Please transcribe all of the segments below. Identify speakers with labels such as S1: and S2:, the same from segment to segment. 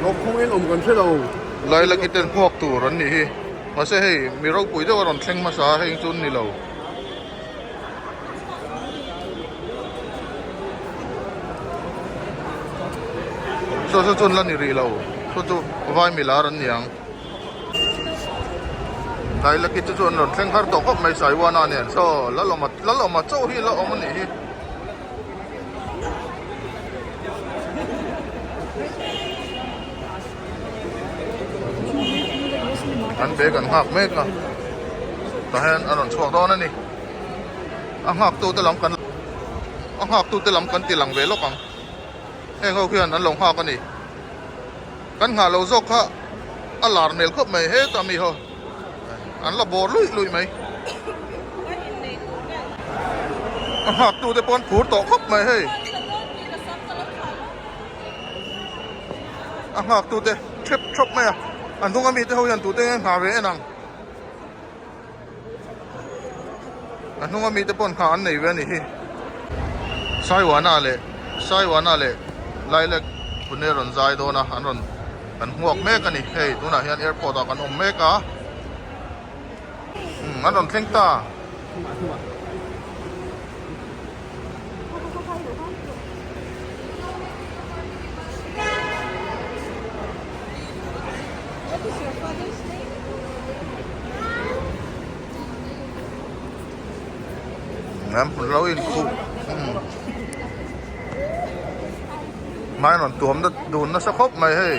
S1: Kawng eng awm kan hre lo.
S2: Lailaki ten hmuak tur an nih hi. Mahse hei mi ropui deuh a rawn thleng hmasa a, heng chu an ni lo. Saw saw chu an la ni rih lo. Saw chu vai milar an ni ang. Lailaki te chu an rawn thleng har tawh khawp mai Saiwana nen. Saw Lalawma Lalawma chauh hi la awm a nih hi. An bag an nghak mek a tah hian a rawn chhuak dawn a ni a nghak tu te lam kan a nghak tu te lam kan ti lang ve lawk ang heng ho khian an lo nghak a ni kan nghah lo zawk kha a lar hmel khawp mai hetah mi ho an la bawr luih luih mai a nghak tu te pawh an phur tawh khawp mai hei. A nghak tute thep thawp mai a, a hnung ami te ho hian tute nge nghah ve en ang. A hnung ami te paw'n nghah an nei ve a nih hi. Saiwana leh Saiwana leh Lailak Pune rawn zai dawn a, an rawn kan hmuak mek a ni. Hei tunah hian airport ah kan awm mek a, umm an rawn thleng ta. Lam lo in khuh mai rawn tuam na dun nasa khawp mai hei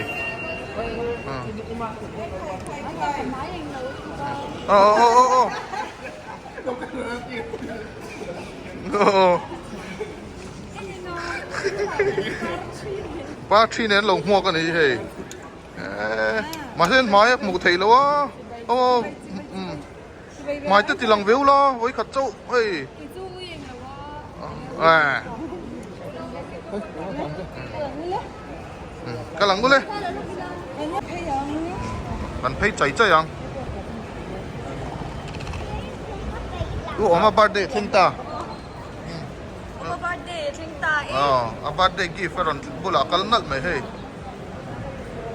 S2: aw aw aw aw. Pa thi nen lo hmuak a ni hei mahse hmai a hmuh theih loh a aw hmai te ti lang veu la vawi khat chauh hei ka lang ule kan phei chai chai ang u awm a birthday thleng ta
S3: a birthday thleng ta e
S2: a birthday gift a rawn bulah kal nalh mai hei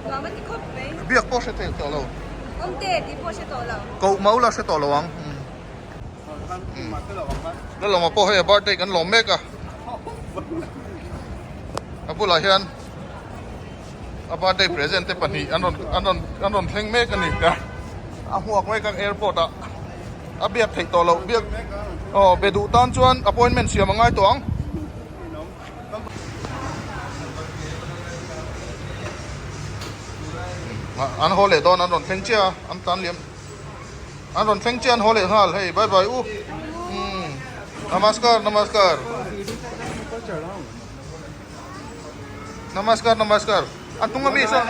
S3: nuam a ti khawp mai
S2: biak pawh hre thei tawh lo
S3: awmte tih pawh hre tawh lo
S2: koh mau la hre tawh lo ang Lalawma pawh hei a birthday kan lawm mek a a bulah hian a birthday present te pahnih an rawn an rawn an rawn thleng mek a ni a hmuak mek a airport ah a biak theih tawh loh biak aw be duh tan chuan appointment siam a ngai tawh ang. An haw leh dawn an rawn thleng chiah a an tlan liam. An rawn thleng chian haw leh nghal hei bye bye u umm namaskar namaskar namaskar namaskar a hnung ami saw.